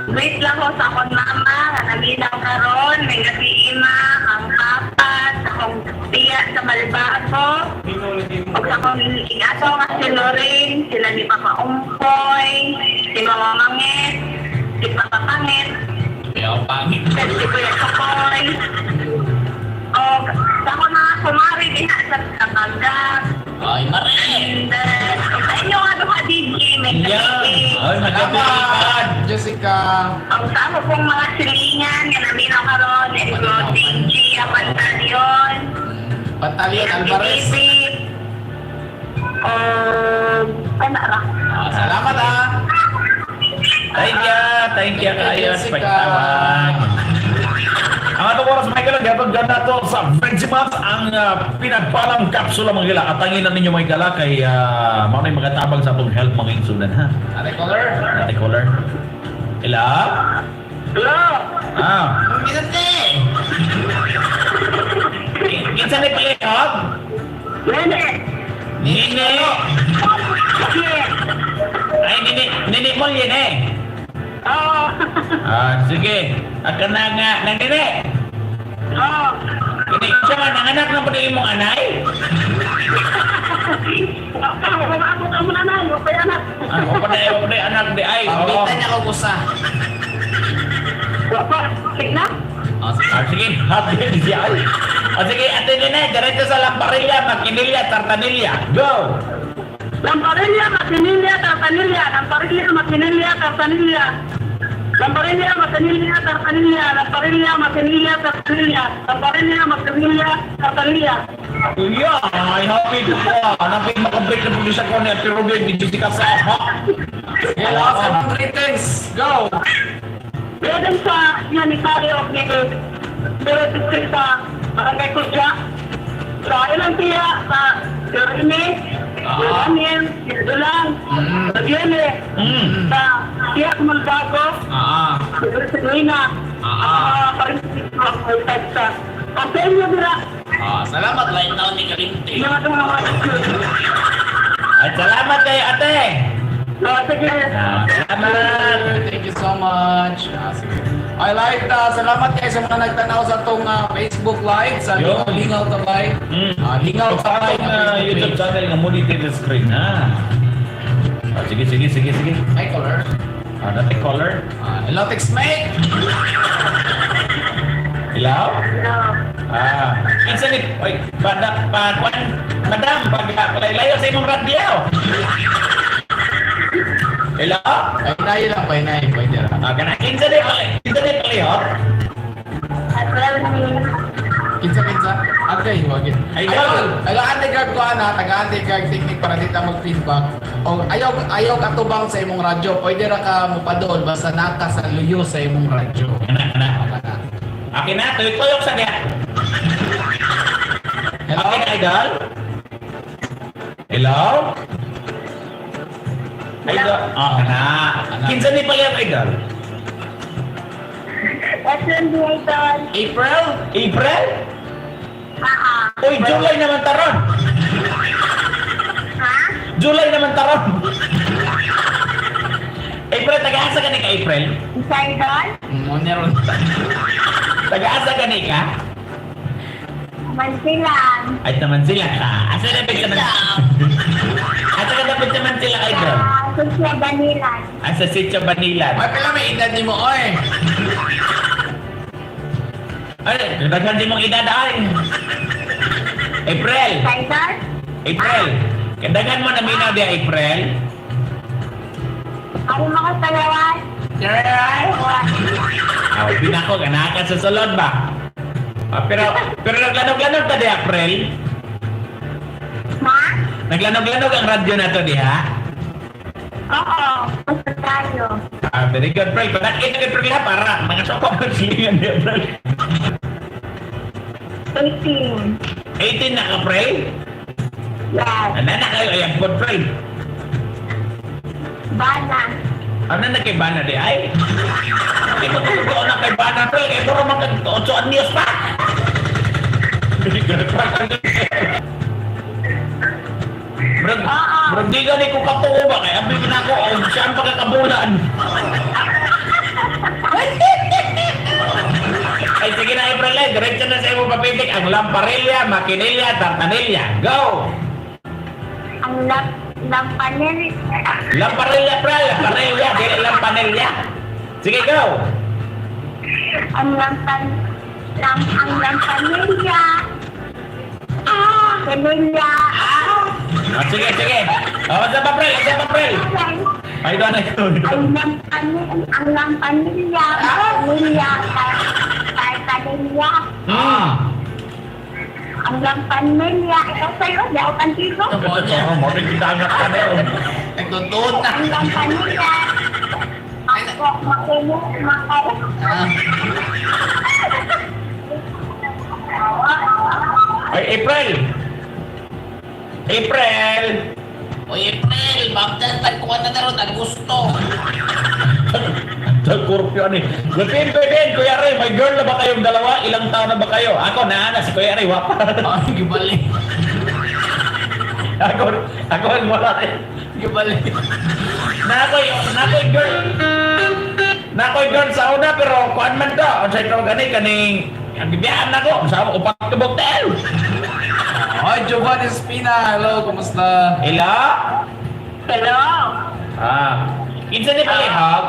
C: Wait lang ko sa akong mama nga naminaw karon, may gabi ima, ang papa, sa akong tiya sa Malbago, ug sa akong igaso nga si Lorraine, sila ni Papa Umpoy, si Mama Mangit, si Papa Pangit,
A: Uyaw pangit.
C: si Kuya Chokoy. O sa akong mga kumari diha sa Kabagak,
A: Ay, mare.
C: and then, ug sa inyo nga duha DJ, may
B: Yeah.
C: gabi.
B: Ay, magabi.
A: Salamat, Jessica.
C: Ang sa ako pong mga silingan, nga naminaw karon, including Gia Pantaleon,
A: Pantaleon Alvarez.
C: Ano ra?
A: Ah, salamat ah.
B: Thank you, thank you kayo sa
A: Jessica.
B: pagtawag. Ang atong oras, Michael, ang gatong ganda to sa Vegimax, ang pinagpalang kapsula mga gila. Atangin na ninyo mga gala kay mao na yung magatabang sa atong health mga insulan ha.
A: Ate Color.
B: Ate caller. Hello?
C: Hello?
B: Ah.
A: Gisante.
B: Kinsa ni palihog?
C: Nene!
B: Nini.
C: Yes!
B: Ay, nini, nini mo yun eh.
C: Oo!
B: Ah, sige. Aka na nga, nang nini.
C: Oo!
B: Kini siya man, ang anak ng pwede imong anay.
C: Umabot ang mga nanay, okay anak.
B: Ah, o pa na anak di ay. Oo.
A: Pambitan niya ko kusa.
C: Wapa, sige na.
A: Ah, sige.
B: Ah, sige, happy siya. Ay. Ah, sige, Ate Nene, diretso sa Lamparilla, Maquinilla, Tartanilla. Go!
C: Lamparilla, Matinilla, Tartanilla. Lamparilla, Matinilla, Tartanilla. Lamparilla, Matinilla, Tartanilla. Lamparilla, Matinilla, Tartanilla. Lamparilla, Matinilla, Tartanilla.
B: Yeah, ay, happy ko po. Hanapin makabreak na po sa ko ni Ate Ruby, ni Jessica sa
A: Hello, sa mga greetings. Go.
C: Meron sa Humanitarian of ni Pero sa Barangay Kudya, sa ilang tiya, sa Yorme, Daniel, Dulang, sa Biene, sa Tiya Malbago, sa Luina, at mga sa sa inyo dira,
A: Ah, salamat lain taon ni Kalimti.
C: mga mga mga
B: At salamat kay ate.
C: Sige.
B: Ah, salamat.
A: Thank you so much. Ah, sige. I like salamat kayo sa mga nagtanaw sa atong Facebook Live sa
B: Yun.
A: Lingaw Lingaw Tabay. Ah, Lingaw
B: Sa
A: Tabay
B: atong
A: na Facebook
B: YouTube
A: page.
B: channel nga Muni TV screen ha. Ah, sige, sige, sige, sige.
A: Ay, color.
B: Ah, dati color.
A: Ah, hello, text mate.
B: Ilaw? Ah, kinsa ni oy, pada pa kwan, madam pag palaylayo sa imong radyo. Hello?
A: Ay, nayo lang, pahinay, pwede ra.
B: Ah, kana kinsa ni palihog?
C: At wala na
A: Kinsa kinsa? Agay, wagin.
B: Ay,
A: Ayaw, tagaan ni Gag ko ana, tagaan ni Gag technique para di ta mag-feedback. O ayaw ayaw katubang sa imong radyo. Pwede ra ka mopadol basta naka sa luyo sa imong radyo.
B: Kana kana.
A: Kana.
B: Akin na, tuyok-tuyok sa niya.
A: Hello?
B: Akin na, idol. Hello? Idol. Ah, kana. Kinsa ni pala yung idol?
C: April di idol.
A: April?
B: April?
C: Ah,
B: Uy, July naman taron.
C: ha?
B: July naman taron. April, taga-asa ka ni ka, April?
C: Isa idol?
A: Meron.
B: Taga-asa ka ni ka?
C: Mansilang.
B: Ay, naman sila ka. Asa na sa man? Asa ka dapat naman sila, idol?
C: Sa Sosya Banilan.
B: Asa Sitio Banilan.
A: Ay, pila may edad ni mo, oy.
B: Ay, daghan di mong edad ay. April!
C: Isa idol?
B: April! Kadagan mo na minaw di April.
C: Ano mga talawan?
A: Alright.
B: Ah, binako ka na ka sa sulod ba? Ah, pero pero naglanog-lanog ta di April.
C: Ma?
B: Naglanog-lanog ang radyo na to diha.
C: Oo. Basta tayo.
B: Ah, very good, April. Padakit na April ha para mga soko ang silingan di April.
C: 18.
B: 18 na ka, April.
C: Yes.
B: Ano na kayo ay good April.
C: Bana.
B: Ano na kay Bana di ay? Hindi ko totoo na kay Bana April. Kaya puro mga 8 news pa. Murag, murag di gani ko katuo ba kay abi na ako og siyam pa ka kabulan. Ay sige na April, eh. Diretso na sa imong papitik ang lamparilla, makinilya, tartanilla. Go!
C: Ang lap lampanil.
B: Lamparilla, April, lamparilla, dili lampanilla. Sige, go!
C: Ang lampan lam ang lampanilya. Ah, vanilla.
B: Ah, sige, sige. Oh, sa April, sa April. Ay, doon na ito.
C: Ang lampanil, ang lampanilya, vanilla, tartanilya. Ang lampanilya, ikaw sa'yo, di ako pantigo.
B: Oo, mo rin kita ang ka na.
A: Nagtutuon na.
C: Ang lampanilya. Ako, makulo, makao.
A: Ah.
B: Ay, April! April!
A: Oy, April, baptan tagkuhan na na ron, Agosto.
B: Scorpio ani. Lupin, pwede, Kuya Ray, may girl na ba kayong dalawa? Ilang taon na ba kayo? Ako na, na si Kuya Ray, wapa.
A: Ay, gibali.
B: Ako, ako ang wala rin.
A: Gibali.
B: Nakoy girl. Nakoy girl sa una, pero kuan man to. Ang sa ito gani, kaning, ang bibiyaan nako, sa ako, upak tubok tayo.
A: Oy, Giovanni Espina, hello, kumusta?
B: Ila?
C: Hello.
B: Ah. Kinsa ni palihog?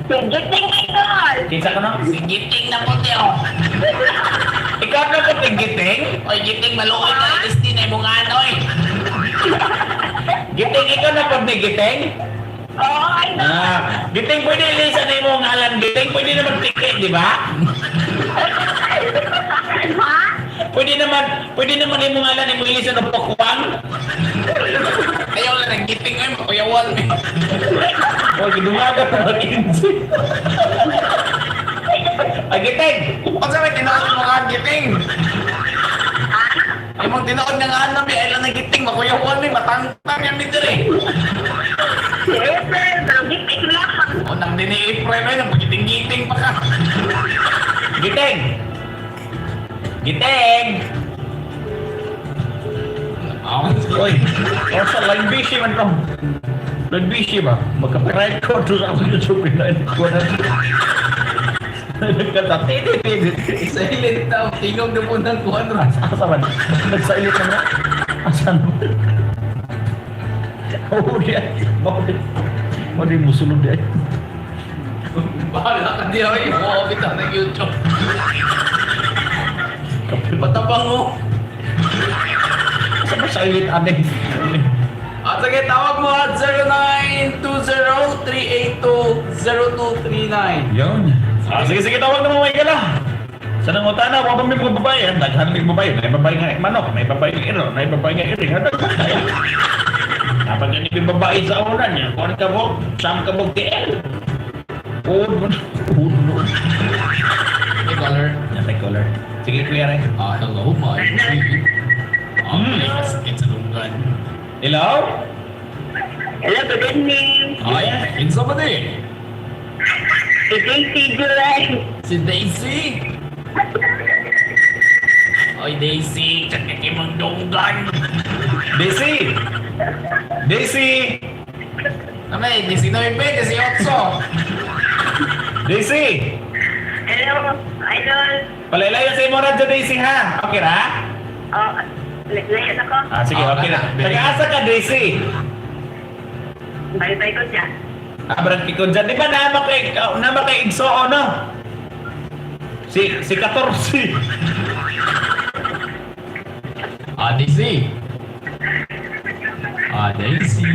C: Sige, ting idol.
B: Kinsa ka no?
A: Si Giting na puti, oh.
B: Ikaw na ko giting?
A: Oy, Giting, maluoy ka, LSD na imong anoy.
B: Giting, ikaw na po ni giting?
C: Oo, idol.
B: Ah, giting pwede ilisa na imong ngalan giting, pwede naman ticket, di ba?
C: Ha?
B: Pwede naman imong ngalan imong ilisa ng pokwang.
A: Ayaw lang ng Giting, oy, makuyawan.
B: O gidungaga pa mag-insi. Ay, giting!
A: Unsa may tinuod mo nga Giting? Imong tinuod nga nga ano, ay lang ng Giting, makuyawan mi, matangtang yan mi diri.
C: Si April, pero giting lang.
A: O nang dini April, oy, nang giting-giting pa ka.
B: Giting! Giting! Oy, o sa line busy man to. Line busy ba? Magka-record sa ako YouTube na ko na. Nagkata
A: Silent daw, tingog na po ng kuwan ra.
B: Asa man? Nagsailot na nga. Asa naman? Oo, di ay. Mao di. Mao di musulod di ay.
A: Bahala ka di oy, mo bitaw ng YouTube. Patabang mo.
B: Asa ba sailit ane?
A: At sige, tawag mo at 0920-382-0239.
B: Yun. Ah, sige, sige, tawag na mo may gala. Sa nangutana, wa pa may mga babae. Ang daghan may babae. May babae nga manok, may babae nga iro, may babae nga iring. Ang daghan kaya. Dapat yan yung babae sa una niya. Kuan ka mo, siyam ka mo, TL. Uod mo na. Uod mo.
A: Hey, caller.
B: Yan, may color. Sige, Kuya Ray.
A: Ah, hello, my G. Ah, may kasakit sa lunggan.
B: Hello?
C: Hello, good evening.
A: Ay, kinsa ba ni?
C: Si JC July.
A: Si Daisy? Oy, Daisy, tsaka kay mong dunggan.
B: Daisy! Daisy!
A: Namay, 19, 18.
B: Daisy!
C: Hello, idol.
B: Palailayo sa imo radyo, Daisy, ha? Okay ra?
C: Oh, layan ako.
B: Ah, sige,
A: Ah,
B: okay na.
A: na.
B: Taga-asa ka, Daisy?
C: Bye-bye ko siya.
B: Ah, barang kikon dyan. Di ba nama kay Igsoon, no? Si 14.
A: Ah, Daisy. Ah, Daisy.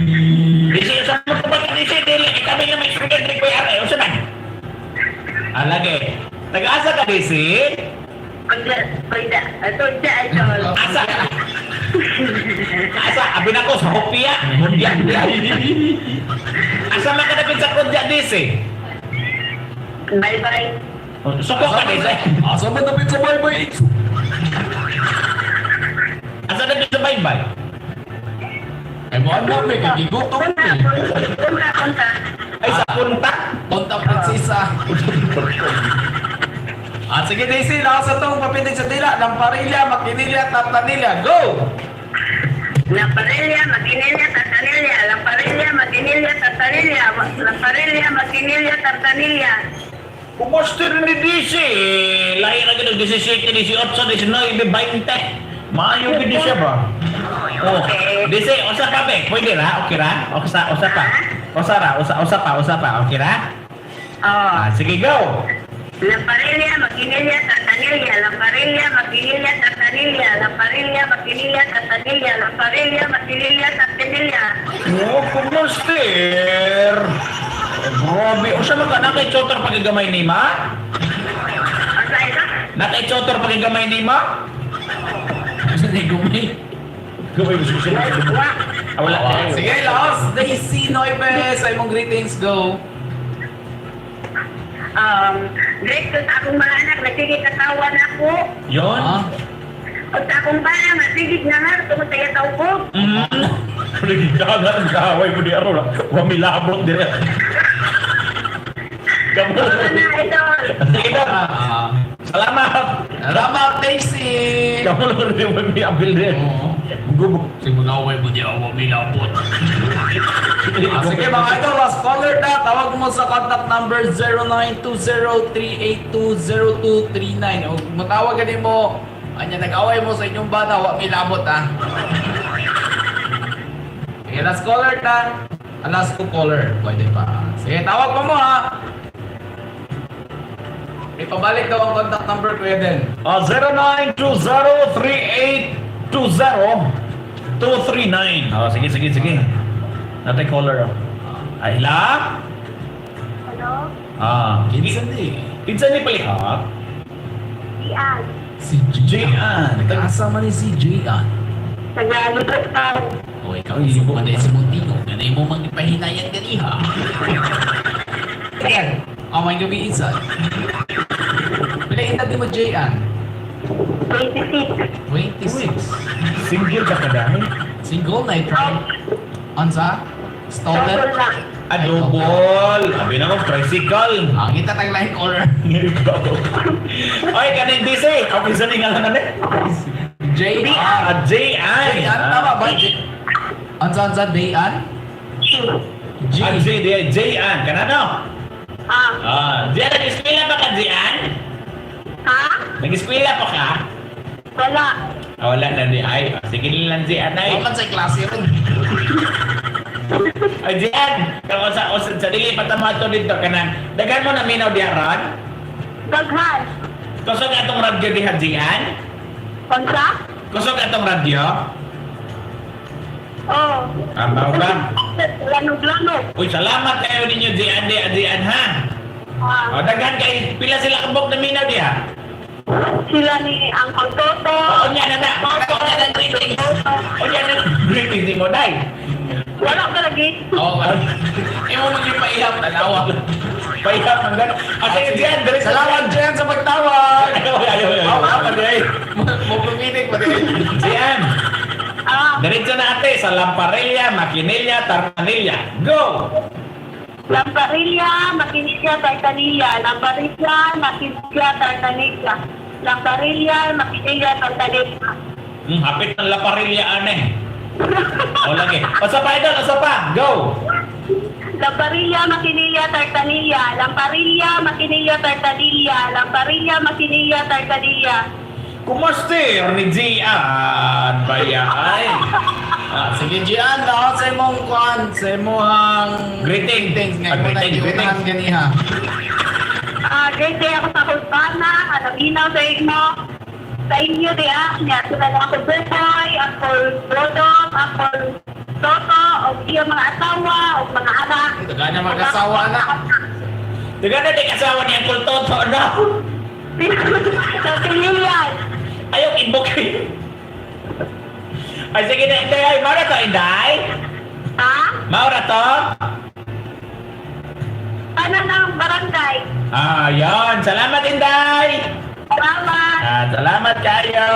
B: Daisy, sa mo pa ka, Daisy? Dili, kami nga may student ni Kuya Are. Unsa man? Ah, lagi. Taga-asa ka, Daisy?
C: Pagda, pagda, ito siya, idol.
B: Asa? Asa? Abi na ko sa Hopia. Kudya. Asa man ka dapit sa Kudya, Daisy?
C: Bye-bye.
B: Suko ka, Daisy.
A: Asa man dapit sa bye-bye?
B: Asa dapit sa baybay?
A: Ay mo ano, may kagigutom
C: Punta,
A: eh.
C: punta, punta.
B: Ay, sa punta.
A: Punta Prinsesa. At sige, Daisy, lakas sa tong papitig sa dila, Lamparilya, Makinilya, Tatanilya, go!
C: Lamparilya, Maginilya, Tartanilya. Lamparilya, Maginilya, Tartanilya. Lamparilya, Maginilya, Tartanilya.
B: Kumusta rin ni DC? Lahi na ganun, 17, 18, 19, 20. Maayo gid siya ba? Oh, DC, usa pa be. Pwede ra? Okay ra? Usa, usa pa. Usa ra, usa, usa pa, usa pa. Okay ra?
C: Oh.
B: Ah, sige, go.
C: Lamparilya, Maginilya, Tartanilya. Lamparilya, Maginilya, Tartanilya. Lamparilya, Maginilya, Tartanilya. Lamparilya, Maginilya, Tartanilya.
B: Oh, kumusta? Grabe, usa man ka na kay Chotor pagigamay ni ma?
C: Asa ito?
B: Na kay Chotor pagigamay ni ma?
A: Gusto ni Gumi.
B: Gamay mo siya. Ah, wala.
A: Sige, lakas! Daisy Noibes, ay mong greetings, go!
C: Great ko sa akong mga anak, nagsige katawan ako.
B: Yon.
A: Ah,
C: O sa akong bana, masigig na nga, tungod sa iyataw ko.
B: Nagigana ang kaaway mo di aro lang. Wamilabot dire. Kamu.
C: Ano na, idol?
B: Sige na.
A: ah,
B: Salamat.
A: Salamat, Daisy!
B: Kamu lang rin mo may abil din.
A: Oo.
B: Gubok.
A: Sige, mga mo di ako milabot. Ah, sige mga idol, last caller na. Tawag mo sa contact number 0920-382-0239. O matawag ka mo, anya nag-away mo sa inyong bana, wa milabot ah. Sige, last caller na. Ah, last two caller. Pwede pa. Sige, tawag pa mo ha. Ipabalik daw ang contact number, Kuya Den.
B: Ah, 0920-3820-239. Oh, sige, sige, sige. Natay caller. Oh. Ay, la?
C: Hello?
B: Ah.
A: Kinsa ni?
B: Kinsa ni palihat?
C: Ian.
A: Si
B: J-Ann.
A: Nag-asa man ni si J-Ann.
C: Tagalog ka.
A: O ikaw,
B: Ay,
A: isip mo na si Montino. Ganay mo mang ipahinayan ganiha.
C: Ayan.
A: Oh, may gabi isa. Pila edad ni mo, J-Ann?
C: 26.
A: 26.
B: Single ka dahil?
A: Single na try. Ansa?
C: Double
A: Stolen?
C: lang.
B: Ah, double. Abi na ko, tricycle.
A: Ang ita tag lahi caller.
B: Oy, kaning DC. Ako isa ni nga lang eh.
A: J-Ann.
B: Ah, J-Ann.
A: J-Ann, tama ba? J Ansa, ansa, J-Ann? G.
B: Ah, J, J, J-Ann. Kanano?
C: Ah.
B: Ah, J-Ann, nag-eskwela pa ka, J-Ann?
C: Ha?
B: Nag-eskwela pa ka?
C: Wala.
B: Ah, wala na di. Ay, ah, sige lang, J-Ann. Ay,
A: Wala man sa klase ron.
B: ay J-Ann. Kung sa dili pa tama to dito, kanang, daghan mo na minaw diaran?
C: Daghan.
B: Kusog atong radyo diha, J-Ann?
C: Konsa?
B: Kusog atong radyo?
C: Oo.
B: Ah, mao ba?
C: Lanog-lanog.
B: Uy, salamat kayo ninyo, J-Ann, di, J-Ann, ha?
C: Ah.
B: O, daghan kay, pila sila kabok na minaw diha?
C: Sila ni Uncle Toto.
B: Oo, niya na na. Oo, niya na greetings. Oo, niya na greetings ni mo, day.
C: Wala ka lagi.
A: Oo, imo man yung paihap, tanawa.
B: Pahihap ang gano'n. Ah, sige, J-Ann, diretso.
A: Salamat, Jen, sa pagtawag!
B: Ayaw, ayaw, ayaw.
A: Ako pa din. Mo pumitik pa din.
B: J-Ann.
C: Ah.
B: Diretso na, ate, sa Lamparilla, Maquinilla, Tartanilla. Go!
C: Lamparilla, Maquinilla, Tartanilla. Lamparilla, Maquinilla, Tartanilla. Lamparilla, Maquinilla, Tartanilla.
B: Hapit ng Laparilla, ane. O lagi. Usa pa, idol, usa pa. Go!
C: Lamparilla, Maquinilla, Tartanilla. Lamparilla, Maquinilla, Tartanilla. Lamparilla, Maquinilla, Tartanilla.
B: Kumaster ni Gian Bayay.
A: Ah, sige, Gian, daot sa imong kuan, sa imong
B: Greeting.
A: greetings nga
B: Ah,
A: imo na
B: greeting,
A: giunahan ganiha.
C: Ah, great day ako sa Kulpana, Alabinaw sa inyo. Sa inyo diya, niya sila na ako Bukoy, ako Rodong, ako Toto, o iya mga asawa, o mga anak.
A: Taga na mag-asawa na.
B: Tiga na di kasawa ni Uncle Toto na.
C: Sa Pilihan.
B: Ayaw inbook. Ay sige na, Inday. Ay, maura to, Inday.
C: Ha?
B: Maura to.
C: Ano ng barangay?
B: Ah, yon. Salamat, Inday.
C: Salamat.
B: Ah, salamat kayo.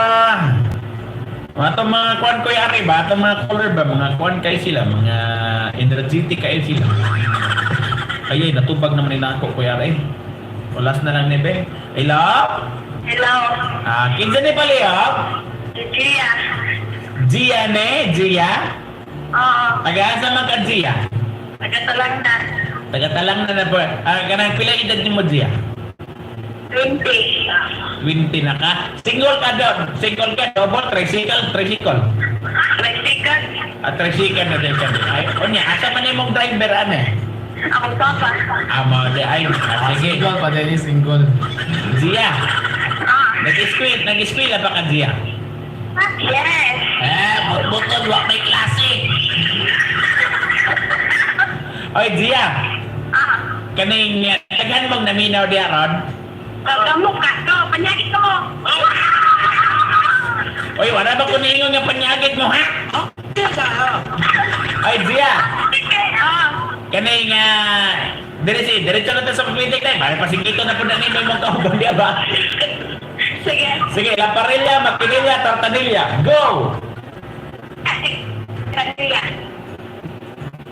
B: Mga itong mga kuan ko yari ba? Itong mga color ba? Mga kuan kayo sila. Mga energetic kayo sila. Ay, ay, natubag naman nila ako, kuya Ray. O, last na lang ni Ben. Hello?
C: Hello.
B: Ah, kinsa ni pala?
C: Gia.
B: Gia ne? Gia?
C: Oo.
B: Taga-asa man ka, Gia?
C: Nagatalang na.
B: Taga-talang na na po. Ah, kanang pila edad ni mo, Gia?
C: 20.
B: 20 na ka. Single ka doon. Single ka. Double, tricycle, tricycle.
C: Tricycle.
B: Ah, tricycle na din ka din. Ay, onya, asa man imong driver, ane?
C: Ako papa.
B: Amo, di, ay, ah, sige.
A: Single pa din, single.
B: Gia,
C: Ah.
B: nag-eskwela ba ka, Gia?
C: Yes.
B: Eh, butbutod, wak may klase. Oy, Gia,
C: Ah.
B: kaning daghan mong naminaw diya ron.
C: Kamuka to. Panyagi ko.
B: Oy, wala ba ko niingon nga panyagit mo, ha? Oy, Gia,
C: Ah.
B: kaning dire si, diretso na ta sa pagpitik tayo. Para pasigito na po na ninyo mong kauban diya ba?
C: Sige.
B: Sige, Lamparilla, Maquinilla, Tartanilla, go!
C: Tartanilla.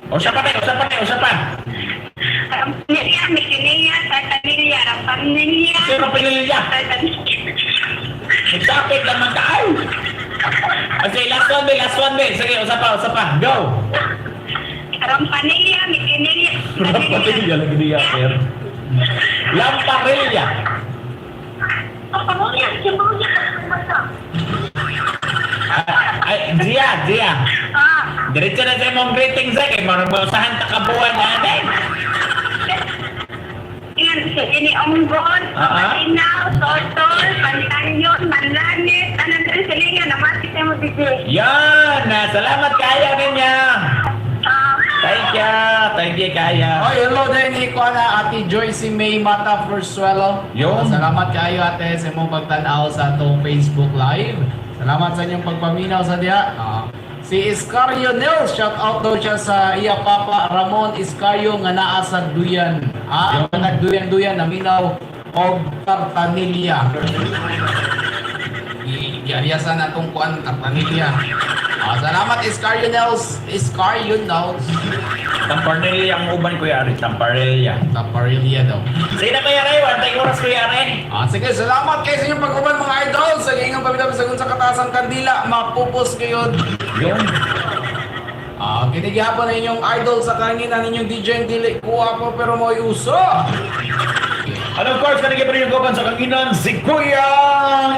B: O siya pa tayo, usa pa tayo, usa pa.
C: Rampanilla, Mikinilla, Tartanilla, Rampanilla.
B: Sino pinilya?
C: Tartanilla.
B: Nagsapit naman ka. Ay! Okay, last one, be, last one, be. Sige, usa pa, usa pa. Go!
C: Rampanilla, Mikinilla.
B: Lamparilla lagi niya, sir. Lamparilla.
C: Oh,
B: Ah, ay, Gia, Gia.
C: Ah.
B: Diretso na sa imong greetings, eh. Kay marang mausahan ta kabuan natin.
C: Yan, si ini Onggon, Malinaw, Tortol, Pantanyon, Manlanes, anong rin silingan, naman kita mo DJ.
B: Yan! Ah, salamat kayo ninyo.
C: Ah,
B: Thank you. Thank you kayo.
A: Oy, hello din ni kuan na Ate Joyce May Mata Forsuelo.
B: Yun.
A: Salamat kayo, ate, sa imong pagtan-aw sa atong Facebook Live. Salamat sa inyong pagpaminaw sa diha. Ah, si Iscario Nils, shout out daw siya sa iya papa Ramon Iscario nga naa sa Duyan. Ah,
B: Yun.
A: nagduyan-duyan naminaw og Tartanilla. Giaryasan na itong kuan Tartanilla. Ah, salamat, Iscario Nels. Iscario Nels.
B: Tamparnilla ang uban ko yari. Tamparilla.
A: Taparilla daw.
B: Sige na, Kuya Ray. Wala tayong oras, Kuya Ray.
A: Ah, sige, salamat kayo sa inyong pag-uban, mga idol. Sa inyong pamilya sa sa kataasang kandila, mapupos kayo.
B: Yun.
A: Ah, kinigihapon na inyong idol sa kanginan ninyong DJ ang dili kuha ko pero mo'y uso.
B: And of course, kanigay pa rin yung kauban sa kanginan, si Kuya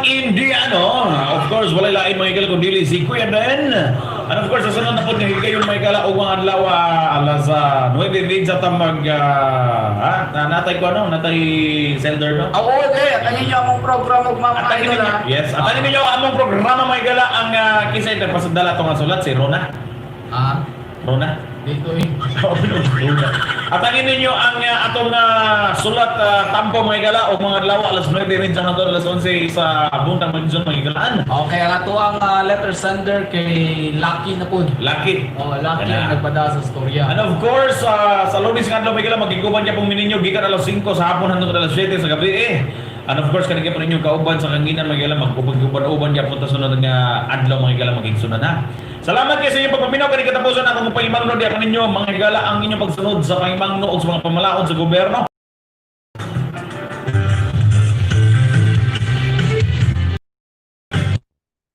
B: Indiano. Of course, walay lain mga igala kundi si Kuya Ben. And of course, sa sunod na po ni kayo mga igala og mga adlaw alas 9:30 sa tamag ha, na natay ko ano, natay sender no.
A: Ah, oo, okay. At ang inyo among program og mga
B: At
A: idol
B: ninyo,
A: ha.
B: yes, at ninyo among programa mga igala ang kinsa itong pasadala tong sulat si Rona.
A: Ah,
B: Rona.
A: dito eh.
B: At ang ninyo ang atong sulat tampo mga igala o mga adlaw alas 9:30 hangtod alas 11 sa buntag mga mga igalaan.
A: Okay, ang ato ang letter sender kay Lucky na po.
B: Lucky.
A: Oh, Lucky ang
B: Kana.
A: nagpadala sa storya.
B: And of course, sa Lunes nga adlaw mga igala magigkuban niya pong mininyo gikan alas 5 sa hapon hangtod alas 7 sa gabi eh. And of course, kani gyapon inyong kauban sa kanginan, mga higala, mag-uban-uban gyapon ta sunod nga adlaw, mga higala, magigsunan ha. Salamat kay sa inyong pagpaminaw. Kani katapusan akong pahimangno diha kaninyo, mga higala, ang inyong pagsunod sa pahimangno og sa mga pamalaod sa gobyerno.